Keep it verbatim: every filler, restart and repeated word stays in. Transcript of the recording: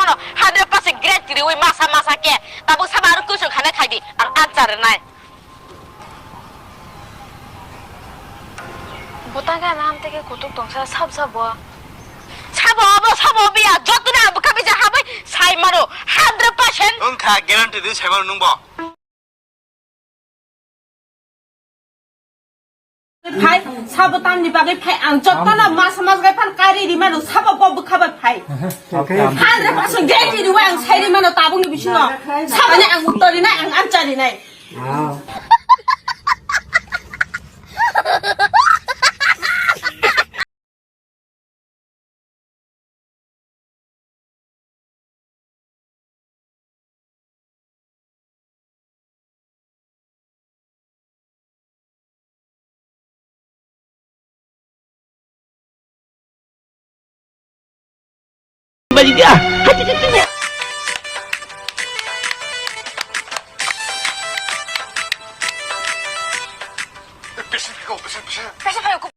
Ano hundred percent guarantee riwi masa masa khe. Tabuk sama aro kuchuk khane khaidi. Ang answer nai. Botang gana amteke kutuk tongsa sab sabo. Sabo abo sabo biya jotoni ang bwkha bija habai sai mano hundred percent. Wngkha guarantee di sai mano nwngbo. Phai, sabo tamni bagwi phai, ang jotono mas mas gai phan kari ri mano, sabo bo bwkha bai phai. Hundred percent guarantee riwi ang sai ri mano tabukni bisingo. Saboni ang uttor rinai, ang answer rinai. Pisa phaio, pisa, pisa. Pisa phaio,